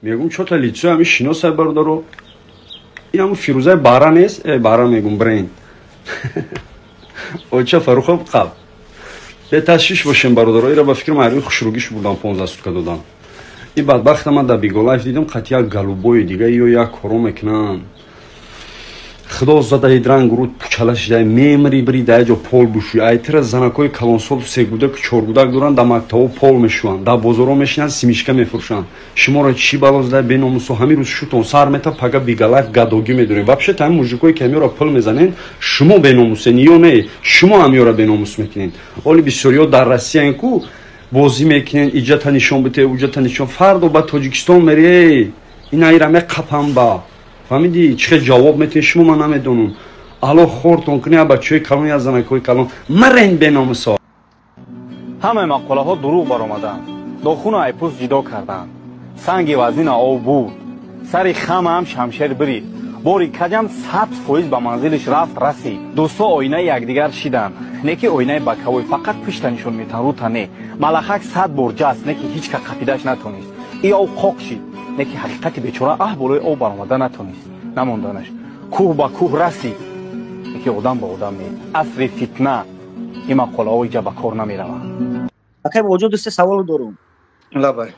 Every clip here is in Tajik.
Мегум, чота лицо ҳами шиносай, бародаро. Ин ҳамун Фирӯзаи бара нест? Э, бара мегум, бренд. Оча Фаррухов қаб. Беташвиш бошем, бародаро, ира ба фикри майрӯи хушругиш бурдан, 15 сутка додан. Ин бадбахта ман дар Биголайф дидам, қати як голубой дига ё як коро мекунанд. Худо зада ҳидранг руд пучала шидай, мемри, бири дар ҷо пол бушӯй. Айтира занакҳои калонсол сегудак, чоргудак доранд, дар мактабо пол мешӯянд, дар бозоро мешинанд, семечка мефурӯшанд. Шуморо чӣ бало зада, беномусо? Ҳамин рӯз шутон сар мета, пага Бигалайф гадогӣ медорем. Вообще ҳамин мужикое ки ҳамёро пул мезанен, шумо беномусен ё не? Шумо ҳамёро беномус мекунед. Оли бисёриҳо дар Россиян ку бозӣ мекунен, иҷата нишон бите, уҷата нишон. Фардо ба Тоҷикистон мери, ина ира меқапам ба. Фаҳмидӣ? Чӣ хел ҷавоб метиҳед шумо, ман намедонам. Алло хортон куни, я бачаҳои калон, я занакҳои калон. Марен, беномусо. Ҳамаи мақолаҳо дурӯғ баромаданд. Дохуну айпӯст ҷидо карданд. Санги вазнина об бурд. Сари хамам шамшер бирид. Бори каҷам 100% ба манзилиш рафт расид. Дӯстҳо оинаи якдигар шиданд, не ки оинаи боковой фақат пишта нишон метан, рута не. Малахак 100 бор ҷаст, не ки ҳеҷ ка қапидаш натонист. И об қоқ шид, не ки ҳақиқати бечора аҳ болои об баромада натонист. Намонданаш. Кӯҳ ба кӯҳ расид, не ки одам ба одам не. Асри фитна, ин мақолаҳо иҷа ба кор намераванд. Акай Бобоҷон, ду се савол дорум. Лабай.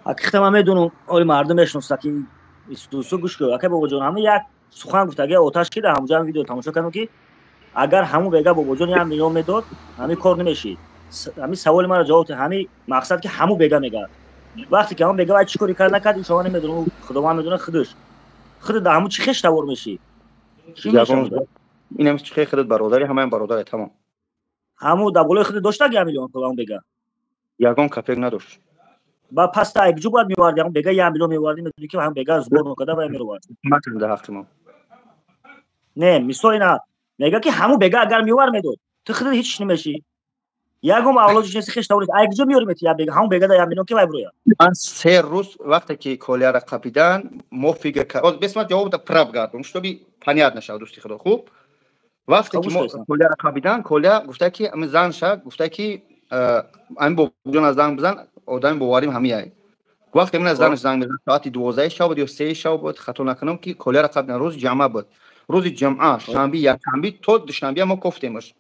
Ҳақиқата ман медонам, оли мардум мешиносад ки дӯсто гӯш кун. Акай Бобоҷон, ҳама як сухан гуфт, агар оташ ки дар ҳамуҷа видео тамошо кардам, ки агар ҳамун бега Бобоҷон 1 миллион медод, ҳамин кор намешид. Ҳамин саволи маро ҷавоб диҳ. Ҳамин мақсад ки ҳамун бега мегӯяд. Вақте ки ҳамун бега вай чӣ коре кард, накард, ин шумо намедонам, худованд медонад худаш. Худ дар ҳамун чӣ хеш тавор мешӣ? Чӣ мешавад? Инам чӣ хел худат бародари, ҳамаям бародаре, тамом. Ҳамун дар болои худат дошта 1 миллион пул ҳамун бега? Ягон копейк надошт. Ба пас та якҷо бояд меоварди, ҳамун бега 1 миллион меоварди, медони ки ҳамун бега сбор мекарда ва меовард. Макун дар ҳаққи мо. Не, мисол ина мега ки ҳамун бега агар меовар медод, ту худат ҳеҷ намешӣ. Ягон авлодиш нест, хеш тавор. Ай куҷо меорӣ мети як бега, ҳамун бега да 1 миллион ки вай бурояд? Ман 3 рӯз вақте ки Колияра қапидан, мо фикр кардем. Бес ман ҷавоб да прав гардум, чтобы понятно шавад, дӯсти худо. Хуб, вақте ки мо Колияра қапидан, Колия гуфта ки ами занша гуфта ки ами бобоҷон аз занг бизан, одами боварим ҳамияй. Вақте ман аз занаш занг мезанам, соати 12 шаб буд ё 3 шаб буд, хато накунам, ки Колияра қапидан рӯзи ҷамъа буд. Рӯзи ҷумъа, шанби, якшанби то душанбе мо кофтемаш.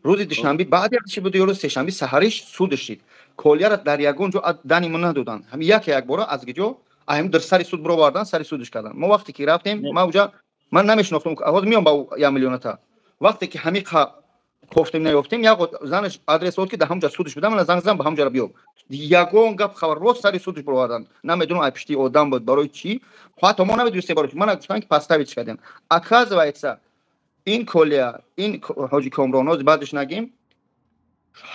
Рӯзи душанби баъди чи буд ё рӯзи сешанби саҳариш суд шид. Колияра дар ягон ҷо дани мо надоданд. Ҳами яке як бора аз гиҷо аҳим дар сари суд бировардан, сари судш кардан. Мо вақте ки рафтем, ман уҷа ман намешинохтам, ҳозир меом ба 1 миллионата. Вақте ки ҳами кофтем, наёфтем, як занаш адрес дод, ки дар ҳамҷа судш будам. Ман занг задам, ба ҳамҷара биё. Ягон гап хабар, рост сари судш бировардан. Намедонам, ай пишти одам буд, барои чӣ, ҳатто мо намедонистем барои чӣ. Мана гуфтан, ки подставить кардем. Оказывается, ин Колия, ин ҳоҷи Комрон, ҳозир баъдеш нагим,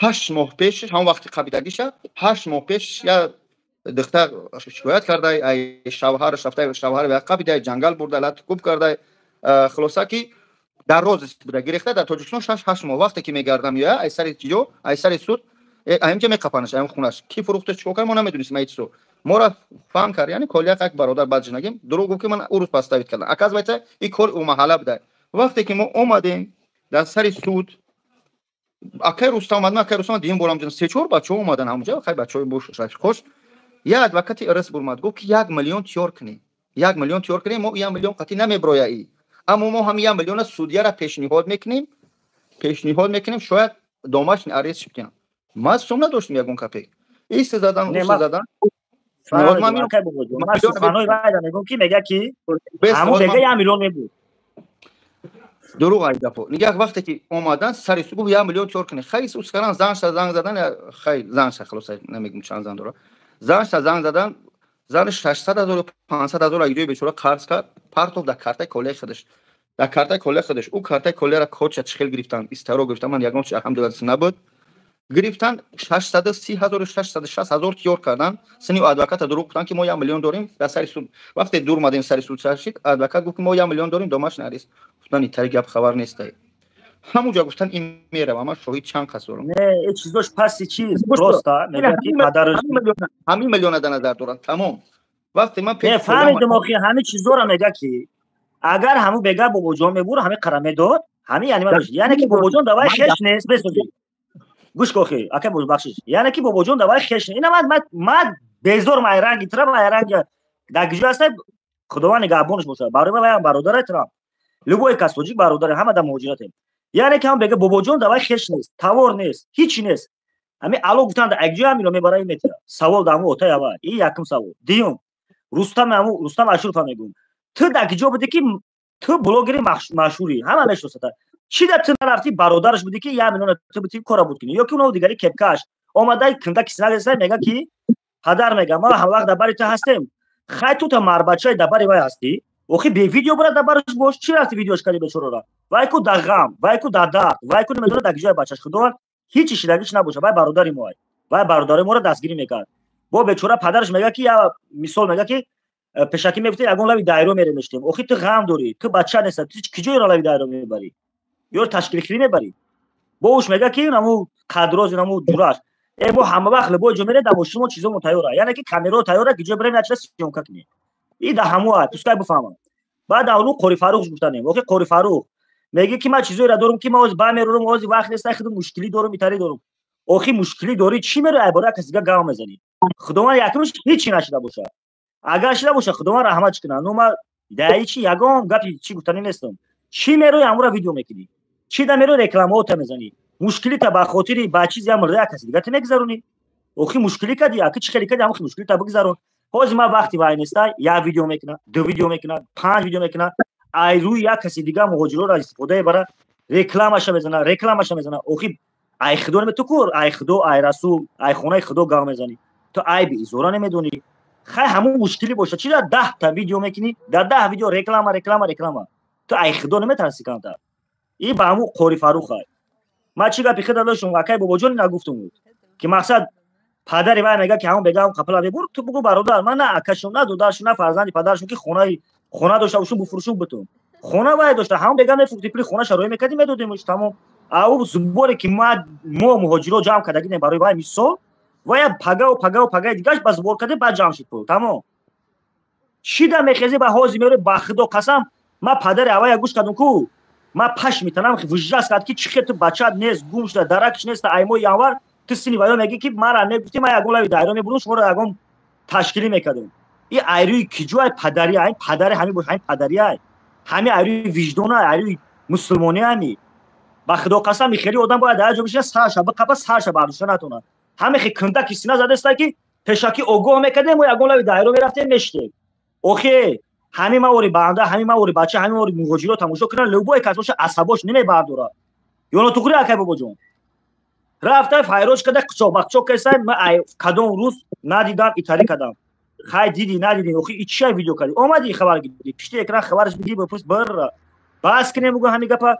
8 моҳ пеш, ҳамон вақти қабидагиша, 8 моҳ пеш я духтар шикоят кардай, ай шавҳараш рафта, шавҳар қабидай, ҷангал бурда, лат куб кардай. Хулоса ки дар роз буда, гирифта дар Тоҷикистон 6-8 моҳ. Вақте ки мегардам, ё ай сари ҷо, ай сари суд, аимҷа меқапанаш, аим хунаш ки фурӯхташ, чикор кард, мо намедонистем. Ай чизо мора фаҳм кард, яъне Колия як бародар, баъдш нагим, дурӯғ гуфт, ки ман ӯ рӯз подставить кардам. Оказывается, ин кор ӯ маҳалла буда. Вақте ки мо омадем дар сари суд, акай Рустам омад, акай Рустам дуюм борам, се чор бачаҳо омадан ҳамҷа, хай бачаҳои бош рафиқош. Як адвокати РС бурмад, гуфт, ки 1 миллион тиёр кунем, 1 миллион тиёр кунем, мо 1 миллион қатъӣ намеброяӣ, аммо мо ҳам 1 миллиона судьяра пешниҳод мекунем, шояд домашний арест шудям. Ман сум надоштем, ягон копейк. Исе задан, усе задан. Суханои вайда мегӯм, ки мега ки ҳамун бега 1 миллион мебуд. Дурӯғ ай гапо. Нигаҳ, вақте ки омадан сари су, гуфт, 1 миллион тиёр кунем. Хай ускаран, занша занг задан, хай занша, хулоса намегум чанд зан дора. Занша занг задан, зани 600 0, 500 0 агиҷои бечора қарз кард, партов дар картаи колияи худаш, дар картаи колияи худаш. Ӯ картаи колияра кодша чихел гирифтан, истаро гирифтан, ман ягон чи, алҳамдулилла, набуд. Гирифтан, 630 0, 660 0 тиёр кардан. Сини адвоката дурӯғ гуфтан, ки мо 1 миллион дорем. Дар сари суд вақте дур омадем, сари суд сар шид, адвокат гуфт, ки мо 1 миллион дорем, домашний арест. Гуфтан, итари гап хабар нестай. Ҳамуҷа гуфтан, ин мерава, ман шоҳид чанд кас дорам. Не, э чизош паси чиз просто мегӯяд, ки падараш ҳамин миллиона дар назар доранд, тамом. Вақте ман Не, фаҳмидем, охи ҳамин чизоро мега, ки агар ҳамун бега Бобоҷон мебур, ҳамин қара медод, ҳамин яъне яъне ки Бобоҷон давай хеш нест, бесозӣ. Гӯш ка, охи, ака, бахшиш, яъне ки Бобоҷон давай хеш. Ина ман Безорм ай ранги Трамп, ай ранги дар киҷо ҳастай, Худованд нигаҳбонаш бошад. Барои ман ваям бародарай Трамп. Любой кас тоҷик бародаре, ҳама дар муҳоҷиратем. Яъне ки ҳам бега бобоҷон давай хеш нест, тавор нест, ҳичи нест. Ҳами ало гуфтанд акҷо ҳамино мебара ин метира. Савол дар ҳамун отаи аввал. Ин якум савол. Дуюм, Рустам ҳамун Рустам Ашуров ҳам мегӯм. Ту дар киҷо будӣ ки ту блогери машҳурӣ, ҳама мешиносата. Чӣ дар ту нарафтӣ бародараш будӣ ки як миллион ту бутӣ кора буд кунӣ? Ё ки уно дигари кепкаш омадай кунда кисина мега ки падар мега ма ҳам вақт дар бари ту ҳастем. Хай ту та марбачаи дар бари вай ҳастӣ. Охи бе видео бара дар бараш бош, чӣ рафти видеош кардӣ бечорора? Вай ку дар ғам, вай ку дар дард, вай ку намедонад дар киҷои бачаш. Худованд ҳеҷ шидагиш набошад, вай бародари мо ай. Вай бародари моро дастгирӣ мекард. Бо бечора падараш мега ки я мисол мега ки пешакӣ мегуфти ягон лави дайро меремештем. Охи ту ғам дорӣ, ту бача неста, ту киҷоеро лави дайро мебарӣ? Ё ташкилхирӣ мебарӣ? Бо уш мега ки наму қадроз, наму ҷураш. Э мо ҳама вақт либои ҷо мерем, дар мошини мо чизомо тайёра. Яъне ки камерао тайёра, киҷо бирем як чиза съёмка кунем. И да ҳамо ай, пускай бифаҳмам. Баъд авлу Қори Фарух гуфтанем. Охи Қори Фарух меги ки ман чизоеро дорум ки ман ози ба мерорум, ози вақт нест, худам мушкилӣ дорум, итари дорум. Охи мушкилӣ дорӣ, чӣ мерои ай бораи каси дига гав мезанӣ? Худованд якумш ҳечи нашида бошад. Агар шида бошад, Худованд раҳматш кунад. Ну ман дар ҳечи ягон гапи чӣ гуфтанӣ нестам. Чӣ мерои ҳамура видео мекунӣ? Чӣ да мерои рекламаота мезанӣ? Мушкилита ба хотири ба чизи ям мурда як каси дига ту мегузаронӣ? Охи мушкилӣ кардӣ, аки чӣ хеле кардӣ, ҳамон мушкилита бигузарон. Ҳозир ман вақти вай неста, як видео мекунам, ду видео мекунам, панҷ видео мекунам, ай рӯи як каси дига муҳоҷирро истифода мебара, рекламаша мезана, рекламаша мезана. Охи ай худо наме ту кур, ай худо, ай расул, ай хонаи худо гав мезанӣ. Ту айби изора намедонӣ. Хай ҳамун мушкилӣ бошад. Чӣ дар 10 та видео мекунӣ? Дар 10 видео реклама, реклама, реклама. Ту ай худо наметарсӣ камтар? И ба ҳамун Қори Фарух ай. Ман чӣ гапи худа доштум, акай бобоҷон нагуфтум буд. Ки мақсад падари вай мега ки ҳамон бега ҳамон қапала бебур, ту бугу бародар, ман на акашум, на додаршум, на фарзанди падаршум ки хонаи хона дошта бошум, буфурӯшум бутум. Хона вай дошта, ҳамон бега мефурӯхти, пули хона шароӣ мекардӣ, медодемш, тамом. Ау зуборе ки мо муҳоҷиро ҷамъ кардагинем барои вай мисол, вая пагаву пагаву пагаи дигаш ба зубор кардем, баъд ҷамъ шуд пул, тамом. Чӣ да мехезӣ ба ҳозир меорӣ? Ба худо қасам, ман падари авая гӯш кардум ку, ман паш метанам, вужас кард ки чӣ хел ту бачаат нест, гум шуда, даракш нест, ай моҳи январ ту сини ваё мегӣ ки мара мегуфтӣ ман ягон лави дайро мебурдум, шуморо ягон ташкилӣ мекардум. И айрӯи киҷо ай падари, ай падари ҳами бош, ҳами падари ай. Ҳами айрӯи виҷдон ай, айрӯи мусулмонӣ ҳами. Ба худо қасам, хеле одам бояд дар ҷо бишина, сарша биқапа, сарша бардошта натонад. Ҳаме хе кунда ки сина задаста ки пешакӣ огоҳ мекардем, мо ягон лави дайро мерафтем, мешидем. Охе, ҳами мавори банда, ҳами мавори бача, ҳами мавори муҳоҷиро тамошо кунан, любой кас боша асабош намебардорад. Ё нотуғри, акай бобоҷон? Рафта файрош карда, қучоқ ба қучоқ кесай, ман ай кадом рӯз надидам, итарӣ кардам. Хай дидӣ, надидӣ, охи и чия видео кардӣ? Омадӣ хабар гирифтӣ, пишти экран хабараш бигирӣ, бипурс бир. Бас кунем бугӯ ҳами гапа.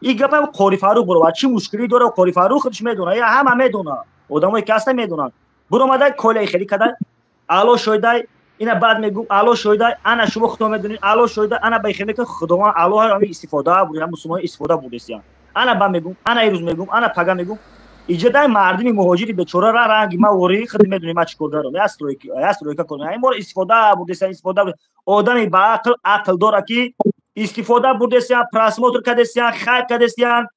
И гапа Қори Фарух буровад. Чӣ мушкилӣ дора Қори Фарух худаш медонад, я ҳама медонад. Одамое ки ҳастан медонанд. Буромадай колаи хелӣ кадай, ало шоидай, ина баъд мегӯм ало шоидай, ана шумо худо медонед, ало шоидай, ана ба хеле Худованд ало ҳами истифода бурд, ҳам мусулмон истифода бурдесиян. Ана ба мегӯм, ана ирӯз мегӯм, ана пага мегӯм. Иҷодай мардими муҳоҷири бечора ра ранги ма ворӣ худ медонӣ ма чӣ кор даром. Я стройка, я стройка кор. Ин моро истифода бурдесиян, истифода бурд. Одами ба ақл, ақл дора ки истифода бурдесиян, просмотр кардесиян, хайп кардесиян,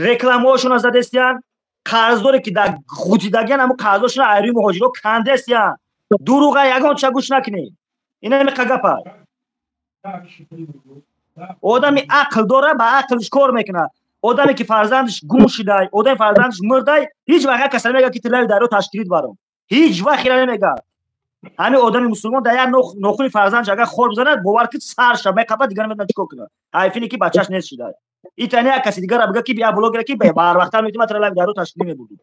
рекламаҳошонро задесиян, қарздоре ки дар ғутидагиан ҳамун қарздоршона айрӯи муҳоҷиро кандесиян. Дурӯға ягон ча гӯш накунед. Ина миқа гапа. Одами ақл дора ба ақлш кор мекунад. Одаме ки фарзандаш гум шудай, одами фарзандаш мурдай, ҳеҷ вақт як каса намегӯяд ки ту лави дарё ташкилит баром. Ҳеҷ вақт ира намегӯяд. Ҳамин одами мусулмон дар як нохуни фарзандаш агар хор бизанад, бовар ки сарша меқапад, дигар намедонад чӣ кор кунад. Ҳайфине ки бачааш нест шудай. Итани як каси дигара бигӯяд ки я блогера ки барвақттар мети ман тура лави дарё ташкилӣ мебурдум.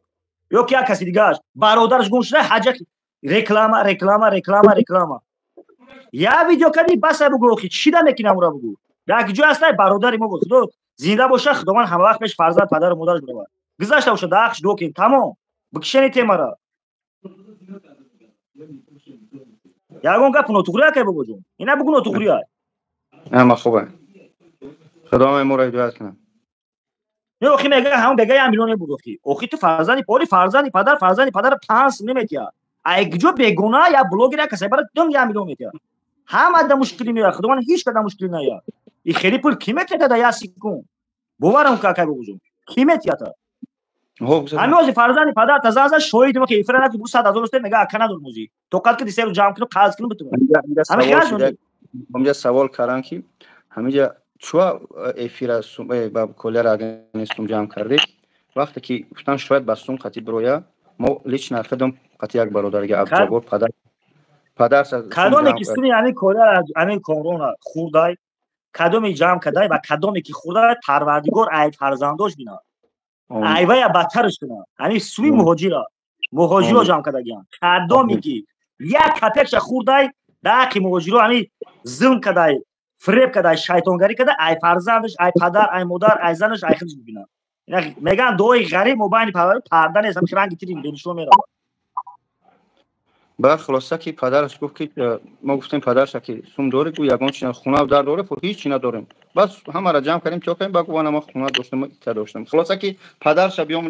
Ё ки як каси дигааш бародараш гум шуда, ҳаҷа реклама, реклама, реклама, реклама. Я видео кардӣ, басай бугӯ, охи чӣ да мекунӣ ҳамура бугӯ. Як ҷо ҳастай бародари мо буд. Худо зинда боша, Худованд ҳама вақт пеш фарзанд, падару модараш биравад. Гузашта боша, даҳш дуо кунем, тамом. Бикишени темара. Ягон гап нотуғри акай бобоҷон? Ина бугӯ нотуғри ай. Ама хубе. Худо моро ҳидоят кунад. Не, охи мега ҳамон бега як миллион мебурд охи. Охи ту фарзанди пори фарзанди падар, фарзанди падар 5 наметиҳад. Ай куҷо бегуна я блогер я касе бара дум як миллион метиҳад. Ҳама да мушкилӣ меояд, Худованд ҳеҷ када мушкилӣ наояд. И хеле пул ки метиҳад да як секунд? Боварам ка акай бобоҷон. Ки метиҳад? Ҳамин ҳозир фарзанди падар таза зад, шоҳиди мо ки эфира наки, бу 100 000 русте мега, ака надор мӯзи. Тоқат ки дисеру ҷамъ кунем, қарз кунем, битунем. Ҳамин ҳамҷа савол кардам, ки ҳаминҷа чуа эфира ба Коляра агар сум ҷамъ кардед. Вақте ки гуфтан, шояд ба сум қатӣ бироя, мо лично худам қатӣ як бародарига, Абдуҷаббор, падар. Кадоме ки суми ҳамин Коляра, ҳамин Комрона хурдай, кадоме ҷамъ кардай ва кадоме ки хурдай, Парвардигор ай фарзандош бинад, айвая бадтарш кунад. Ҳамин суми муҳоҷира, муҳоҷиро ҷамъ кардагиан, кадоме ки як капекша хурдай, дар ҳаққи муҳоҷиро ҳамин зулм кадай, фиреб кадай, шайтонгарӣ кадай, ай фарзандаш, ай падар, ай модар, ай занаш, ай худаш бибинад. Мегӯянд, дуои ғариб мобайни парда нест, ҳамин ранги тири бенишон меравад. Баъд хулоса, ки падараш гуфт, ки мо гуфтем падараша, ки сум дорӣ? Гу, ягон чи, хона дар дорем, ҳеҷ чи надорем. Бас ҳамаро ҷамъ кардем, чо кардем, ба гу, ма хона доштам, ита доштам. Хулоса, ки падараша биём.